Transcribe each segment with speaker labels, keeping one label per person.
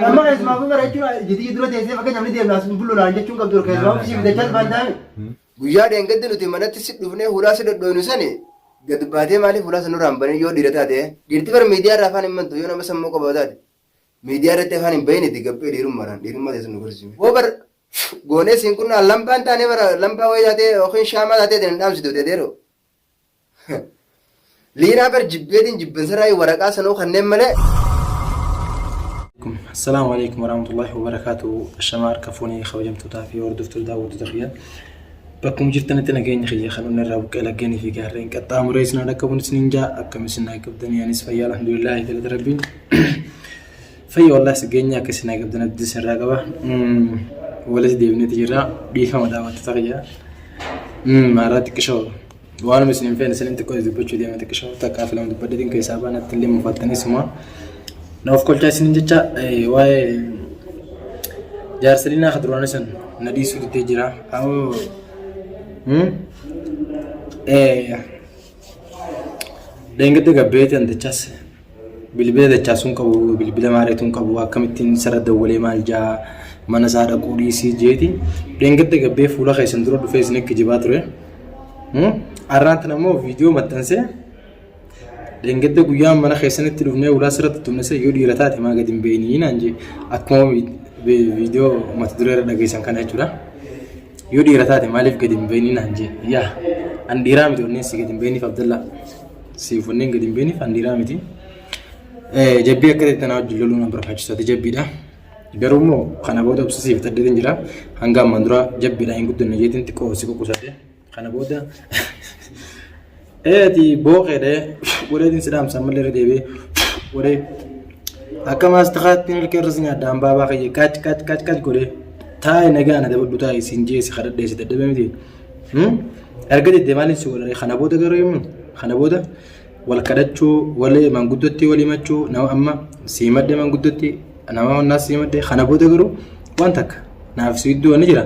Speaker 1: Amma keessumaa bara jechuun jitii dura teessee fakkeenyaaf ni deemna as bullu naan jechuun qabdu keessumaa siif dachaa baan taa'ame. Guyyaa dheengaddi nuti manatti si dhufnee hulaa si dhodhooynu sani gad baatee maaliif hulaa san nurraa hin banin yoo dhiira taate dhiirti bar miidiyaa irraa afaan hin bantu yoo nama sammuu qaba taate miidiyaa irratti afaan hin bayiniti gabbee dhiirummaadhaan dhiirummaa teessan nu garsiisime. Boo bar goonee siin kunnaa lambaan taanee bara lambaa wayii taatee yookiin shaamaa taatee hin dhaamsitu teeteeroo. Liinaa bar jibbeetiin jibbansarraa waraqaa sanuu kanneen malee.
Speaker 2: Assalaamu alaikum warahmatullahi wabarakaatu. Ashamaa harka fuunee kabajamtootaa fi hordoftoota daawwattoota kiyya. Bakkuma jirtanitti nageenya kiyya kan onnee irraa buqqee laggeenii fi gaarreen qaxxaamuree isin haa dhaqqabuun isiniin jaa akkam isin haa qabdanii anis fayyaa alhamdulillaahi galata rabbiin. Fayya wallahi si geenya akka isin haa qabdan abdii isin irraa qaba. Walitti deebineeti jirra dhiifama daawwattoota kiyya. Maaraa xiqqishoo Waanuma isin hin feene isinin xiqqoo dubbachuu deema xiqqishoo takkaa fi lama dubbadheetiin keessaa baanatti illee mufattanii suma na of kolchaa isinin jecha waa'ee jaarsa liinaa ka duraanii san na dhiisuu didee jira. Awoo dheengadda gabbeeti antichaas Bilbila dachaasuu hin qabu, bilbila maareetuu hin qabu, akkamittiin isarra dawwalee maal jaa mana isaa dhaquu dhiisii jeeti. Dheengadda gabbee fuula keessan dura dhufee isin kijibaa ture. Har'aan tana immoo viidiyoo maxxansee dheengadda guyyaa mana keessanitti dhufnee ulaa sirratti tumne sana yoo dhiira taate maa gadi hin beeyinii naan jee akkuma viidiyoo mata duree irra dhageessan kana jechuudha. Yoo dhiira taate maaliif gadi hin beeyinii naan jee yaa an dhiiraa miti onneen si gadi hin beeyiniif Abdallaa. Siif wanneen gadi hin beekneef an dhiiraa miti. Jabbii akka ta'e tanaa wajjin loluun an barbaachisu ati jabbiidha. Garuu immoo kana booda obsa siif taddeetiin jira. Hanga ammaan dura jabbiidha hin guddanne jeetiin xiqqoo si quqqusadhe. Kana booda ati booqeedha godheetiin si dhaamsa ammallee irra deebi'ee godhee akka maastikaatti ilka irra si nyaadha hambaabaa kiyya qac qac qac qac godhee taa'e nagaa na dabadhu taa'e siin jee si kadhadhee si dadhabee miti. Erga jettee maaliin si godhare kana booda garuu himu kana booda wal kadhachuu wal manguddootti wal himachuu nama amma si himadhe manguddootti nama wannaas si himadhe kana booda garuu waan takka naaf si iddoo ni jira.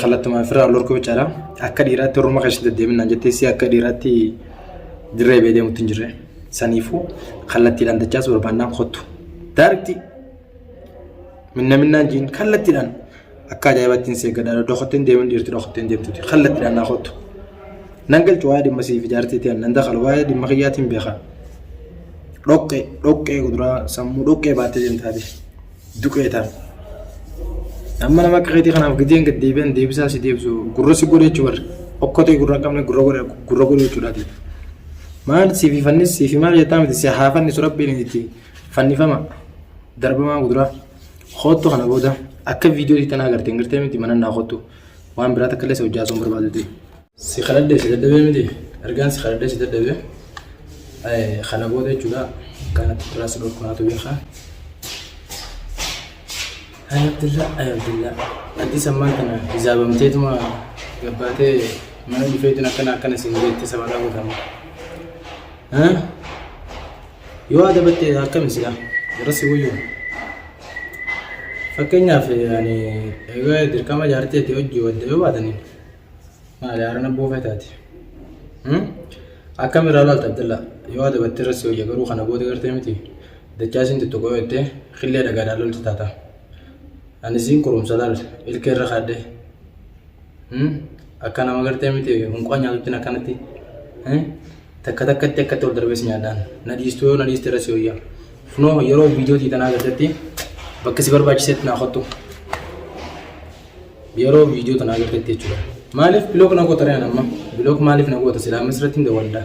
Speaker 2: Kallattumaan ofirraa ol horkuu bichaadha. Akka dhiiraatti orma keessa deddeebiin jettee si akka dhiiraatti dirree bee deemutti hin jirre. Saniifuu kallattiidhaan dachaas barbaannaan kottu. Daariktii minna minnaan jiin kallattiidhaan Akka ajaa'ibaatti hin seeggadha. Dhokattee hin deemin dhiirti dhokattee hin deemtuti. Kallattiidhaan naa kottu. Nan galchu waa'ee dhimma siif ijaarteetii nan dakalu waa'ee dhimma kiyyaatiin beeka. Dhoqqee dhoqqee kuduraa sammuu dhoqqee baattee deemtaati. Duqee ta'a. Amma nama akka keetii kanaaf gideen gad deebi'an deebisaa si deebisu gurra si godhe jechuu barri. Okkotee gurra hin qabne gurra godhe gurra godhe jechuudhaati. Maal siifi fannis siifi maal jettaa miti si haa fannisu rabbiin itti fannifama darbamaa kuduraa. Koottu kana booda akka viidiyoo tanaa agartee hin gartee miti mana naa koottu waan biraa takka illee si hojjaa osoo hin barbaaduti. Si kadhadhee si dadhabee miti ergaan si kadhadhee si dadhabee kana booda jechuudha kanatti biraa si dhorku naatu beeka. Ay Abdullah ay Abdullah addis ammaan tana hizaabamteetuma gabbaatee mana dhufeetiin akkana akkana siin jettee sabataa guutama. Yoo adabatte akkami sila irra si wayyu. Fakkeenyaaf ani egaa dirqama jaarteeti hojii wadda yoo baatanii maali haarana buufee taate. Akkam irraa laalta Abdalla yoo adabatte irra si wayya garuu kana booda gartee miti dachaa siin tuttuqoo yoo jettee killee dhagaadhaan lolti taata. Ani siin kurumsa laal ilkee irra kaadhee. Akka nama gartee miti hunqaa nyaatutti akkanatti takka takkatti akkatti ol darbee si nyaadhaan na dhiistuu yoo na dhiiste irra si wayya. Kunoo yeroo viidiyoo tiitanaa agartetti bakka si barbaachisetti naa kottu. Yeroo viidiyoo tanaa agartetti jechuudha. Maaliif bilook na goota reen amma? Bilook maaliif na goota silaa ammas irratti hin dawwalla.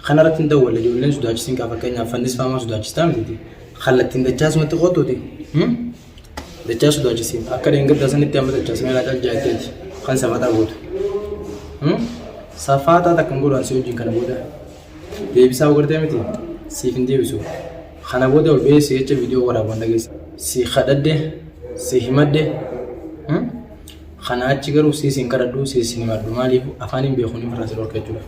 Speaker 2: Kana irratti hin dawwalla ijoolleen sodaachisiin kaa fakkeenyaaf fannis faamaa sodaachistaa miti. Kallattiin dachaasumatti kottuuti. Dachaa sodaachisiin akka dheengaddaa sanitti amma dachaasumee laa cal jaatteeti kan safaxaa gootu. Safaaxaa takka hin godhu si wajjin kana booda. Deebisaa gartee miti siif hin deebisu. Kana booda ol ba'ee si jecha viidiyoo waraabuun dhageessa. Si kadhadhe si himadhe kana achi garuu siis hin kadhadhu siis hin himadhu maaliif afaan hin beeku ni firraa si dhorka jechuudha.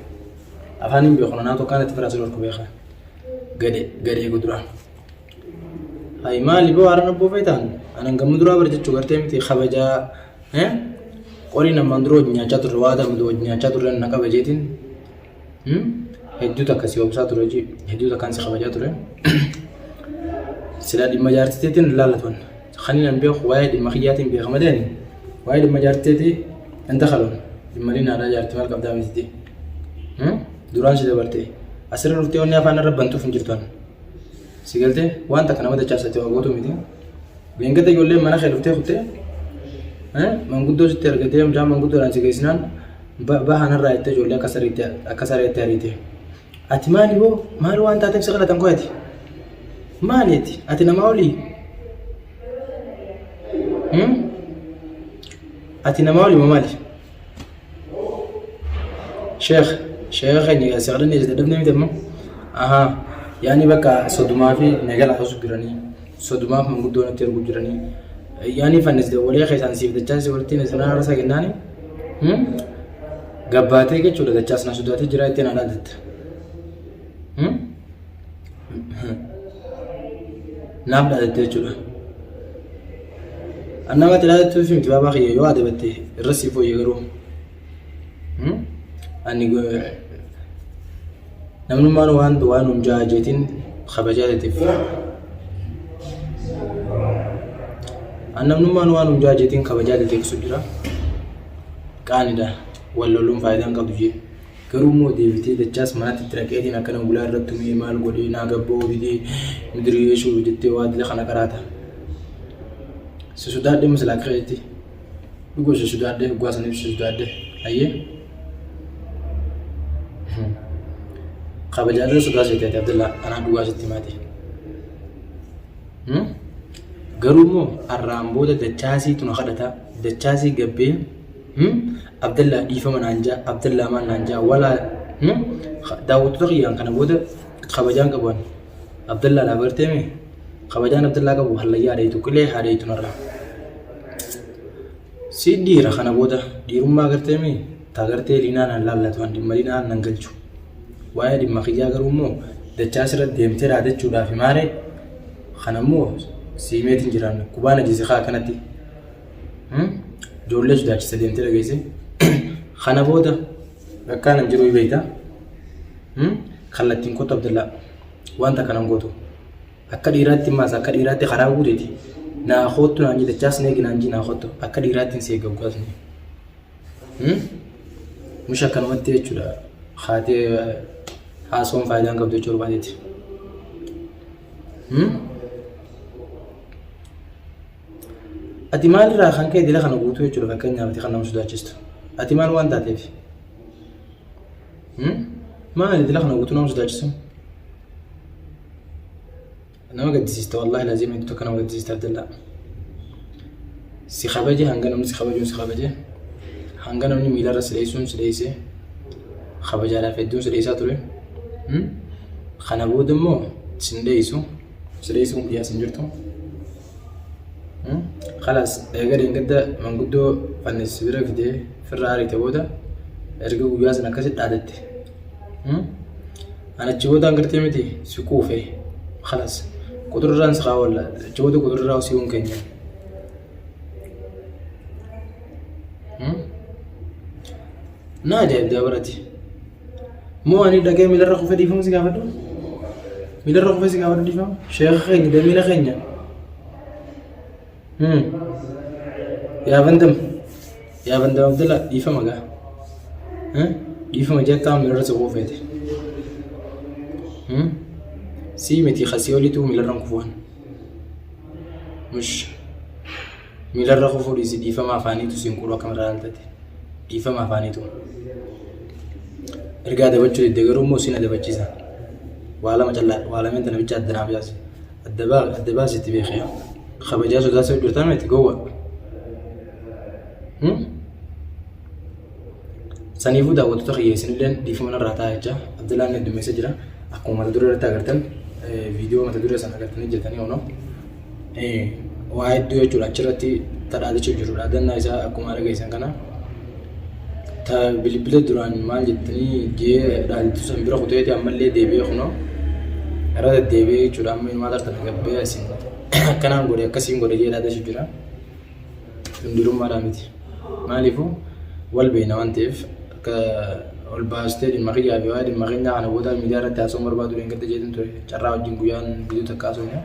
Speaker 2: Afaan hin beeku naannoo tokko kanatti firraa si dhorku beeka. Gadhee gadhee guduraa. Hay maali boo haaraan abboo feetaan anan gamma duraa bar jechuu gartee miti kabajaa qorii namaan dura wajji nyaachaa turre waa ta'u wajji nyaachaa turre na qaba jeetiin hedduu takka si obsaa ture hojii hedduu takkaan si kabajaa ture. Silaa dhimma jaartiteetiin hin laallatuan. Kan hin beeku waa'ee dhimma kiyyaatiin beeka malee ani waa'ee dhimma jaartiteetii hin dakaloon. Dhimma liinaadhaa jaartii maal qabdaa mitiiti. Duraan si dabarte. Asirra dhuftee wanni afaan irra bantuuf hin jirtu. Si galtee waan takka nama dachaasate waa gootu miti. Leengata ijoolleen mana kee dhuftee kuttee manguddoo sitti argatee mucaan manguddoodhaan si geessinaan baha narraa jettee ijoollee akka sareetti akka sareetti ariite. Ati maali hoo maal waan taateef si kadhatan koo ati? Maali ati? Ati namaa olii? Ati namaa olii moo maali? Sheekh sheekha keenya egaa si kadhannee si dadhabnee miti amma. Ahaa yaani bakka sodumaa fi nagala haasuu jiranii sodumaaf manguddoo natti erguu jiranii yaani fannis dawwalee keessaan siif dachaa si walitti isin arsa kennaani gabbaatee jechuudha dachaas na sodaatee jira ittiin alaa jette. Naaf dhaadatte jechuudha. Annamatti dhaadachuuf miti baabaa kiyya yoo adabatte irra siif wayya garuu. Ani namnummaan waan waan hunjaa jeetiin kabajaa teetiif. Namnummaan waan hunjaa jeetiin kabajaa teetiif su jira. Qaanidha. Wal loluun faayidaan qabdu jee. Garuu immoo deebitee dachaas manatti itti dhaqeetiin akkana hulaa irratti tumee maal godhee naa gabba'uu didee midirii eeshuu jettee waa dila kana qaraata. Si sodaadhee masilaa akka keetti. Dhugoo si sodaadhee dhugaa saniif si sodaadhee. Ayyee. Kabajaa sodaa seeteeti Abdallaa anaa dhugaa sitti himaati. Garuu immoo arraan booda dachaasiitu na kadhata dachaasii gabbee Abdallaa dhiifama naan jaa Abdallaa maal naan jaa walaa daawwattoota kiyyaan kana booda kabajaan qabu ani Abdallaadhaaf gartee mee kabajaan Abdallaa qabu hallayyaa haadha qilee haadha narraa. Si dhiira kana booda dhiirummaa gartee mee ta gartee liinaa naan laallatu an dhimma liinaa nan galchu. Waa'ee dhimma kiyyaa garuu immoo dachaa sirra deemtee raadachuudhaaf maaree kana immoo siimeetiin jiraan kubaan ajjeese kaa kanatti. Ijoollee sodaachisa deemtee dhageesse. Kana booda bakkaan hin jiru beekta. Kallattiin kottu Abdallaa wanta kanan gootu. Akka dhiiraatti maas akka dhiiraatti karaa guuteeti. Naa koottu naan jechaas neegi naan jii naa koottu akka dhiiraatti hin seega gwaasni. Mush akkanumatti jechuudha. Haatee haasoon faayidaan qabdu jechuu barbaadeeti. Ati maalirraa kan ka'e dila kana guutuu jechuudha fakkeenyaaf ati kan nama sodaachistu. Ati maal waan taateef? Maali dila kana guutuu nama sodaachisu? Nama gaddisiista wallaahi laziim hedduu takka nama gaddisiista Abdallaa. Si kabaje hanga namni si kabajuun si kabaje hanga namni miilarra si dheessuun si dheesse kabajaadhaaf hedduun si dheessaa ture. Kana booda immoo sin dheessu si dheessuun guyyaa sin jirtu. Kalaas eega dheengadda manguddoo fannis bira fidee firraa ariite booda erga guyyaa sana akkasi dhaadatte. An achi boodaan gartee miti si quufe kalas quxururraan si kaawwalla achi booda quxururraa si uun keenya. Na ajaa'ibdaa barati. Moo ani dhaqee miilarra kufee dhiifama si gaafadhu? Miilarra kufee si gaafadhu dhiifama? Sheekha keenya damiina keenya. Yaa bandam yaa bandam Abdalla dhiifama gaa. Dhiifama jee akka miilarra si kufeete. Sii miti kasii oliitu miilarra hin kufuwan. Mush. Miilarra kufuu dhiisi dhiifama afaaniitu siin quru akkam irraa laaltate. Dhiifama afaaniitu. Erga adabachuu didde garuu immoo siin adabachiisa. Waa lama callaa waa lameen tana bicha adda naaf yaasi. Adda baa adda baasitti beekee. Kabajaa sodaa si hojjetaa miti gowwa. Saniifuu daawwattoota kiyya isinilleen dhiifama narraa ta'a jecha Abdallaan heddummeessa jira. Akkuma mata duree irratti agartan viidiyoo mata duree sana agartanii jirtanii onoo waa hedduu jechuudha achirratti tadhaaticha jiru dhaadannaa isaa akkuma dhageessan kana ta bilbila duraan maal jettanii jee dhaadatu san bira kuteeti ammallee deebi'ee kunoo irra deddeebi'ee jechuudha amma inumaa tartana gabbee asin akkanaan godhe akkasiin godhe jee dhaadachuu jira. Kun dhiirummaadhaa miti. Maaliifuu wal beekna waan ta'eef akka ol baastee dhimma kiyyaa fi waa'ee dhimma keenyaa kana booda miidiyaa irratti haasa'uun barbaadu dheengadda jeetin ture carraa wajjin guyyaan viidiyoo takka haasofne.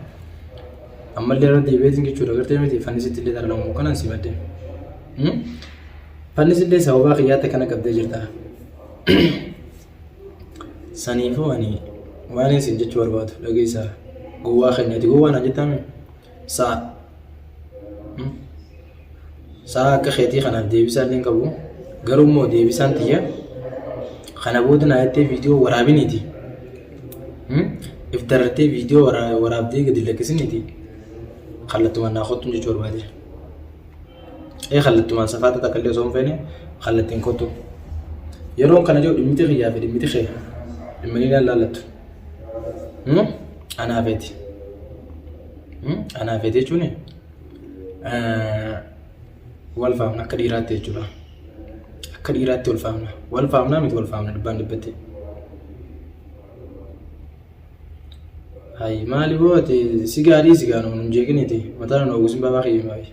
Speaker 2: Ammallee irra deebi'eetiin jechuudha gartee miti fannisitti illee dararamu kanan si madde. Fannisillee sababaa kiyyaatti akkana qabdee jirta. Saniifuu ani waan isin jechuu barbaadu dhageessaa. Gowwaa keenya ati gowwaa naan jettaame? Sa'a. Sa'a akka keetii kanaaf deebisaa illee hin qabu. Garuu immoo deebisaan tiyya kana booda naa jettee viidiyoo waraabiniiti. If darartee viidiyoo waraabdee gadi lakkisiniiti. Kallattumaan naa kottuun jechuu barbaade. Ee kallattumaan safaata takka illee osoo hin feene kallattiin kottu. Yeroon kana jiru dhimmiti kiyyaa fi dhimmiti kee dhimma ni laallattu. Anaa feeti. Anaa feeti jechuun wal faamna akka dhiiraatti jechuudha. Akka dhiiraatti wal faamna. Wal faamnaa miti wal faamna dhibbaan dhibbatti. Hayi maali boo ati si gaarii si gaanu nun jeeqiniiti mataa nun ogusin baabaa kiyya maayi.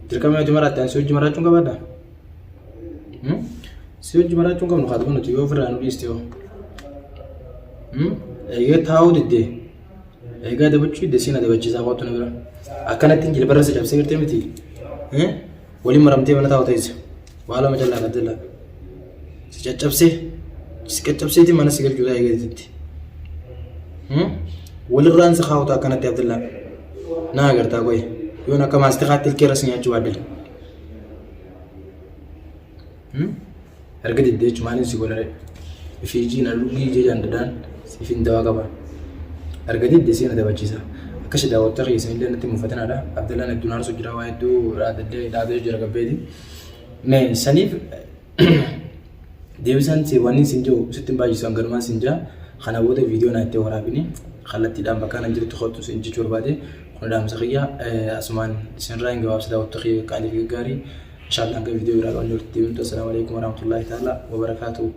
Speaker 2: Dirqama yoo maraatte ani si hojii maraachuun qabaadha. Si hojii maraachuun qabnu kaatuma nuti yoo ofirraa nu dhiiste hoo. Eegee taa'uu diddee eegaa dabachuu didde siin adabachiisaa kootu na bira. Akkanatti jilbarra si cabsee gartee miti. Waliin maramtee mana taa'u teesse. Waa lama jallaan Abdallaa. Si caccabsee si caccabseeti mana si galchuu taa'ee gaditti. Walirraan si kaa'utu akkanatti Abdallaa. Na agartaa qoye. Yoon akka maastikaatti ilkee irra si nyaachuu baadde. Erga diddee jechuun maaliin si godhare? Ifiijii na dhugii jejaan dadaan siif hin dawaa qaba. Erga didde si na dabachiisa. Akkasi daawwattoota kiyya isinillee natti mufatinaadha. Abdallaan hedduun aarsu jira waa hedduu dhaadallee dhaadee jira gabbeeti. Mee saniif deebisaan si wanni sin jiru sitti hin baay'isu hanganumaan sin jaa. Kana booda viidiyoo naa itti waraabini kallattiidhaan bakka nan jirutti kottu sin jechuu barbaade. Kun dhaamsa kiyya asumaan isinirraa hin gabaabsa daawwattoota kiyya qaqqaalii fi gaggaarii. Inshallah hanga viidiyoo biraa qabannee walitti deebinu. Assalaamu alaikum warahmatullahi ta'ala wabarakaatuh.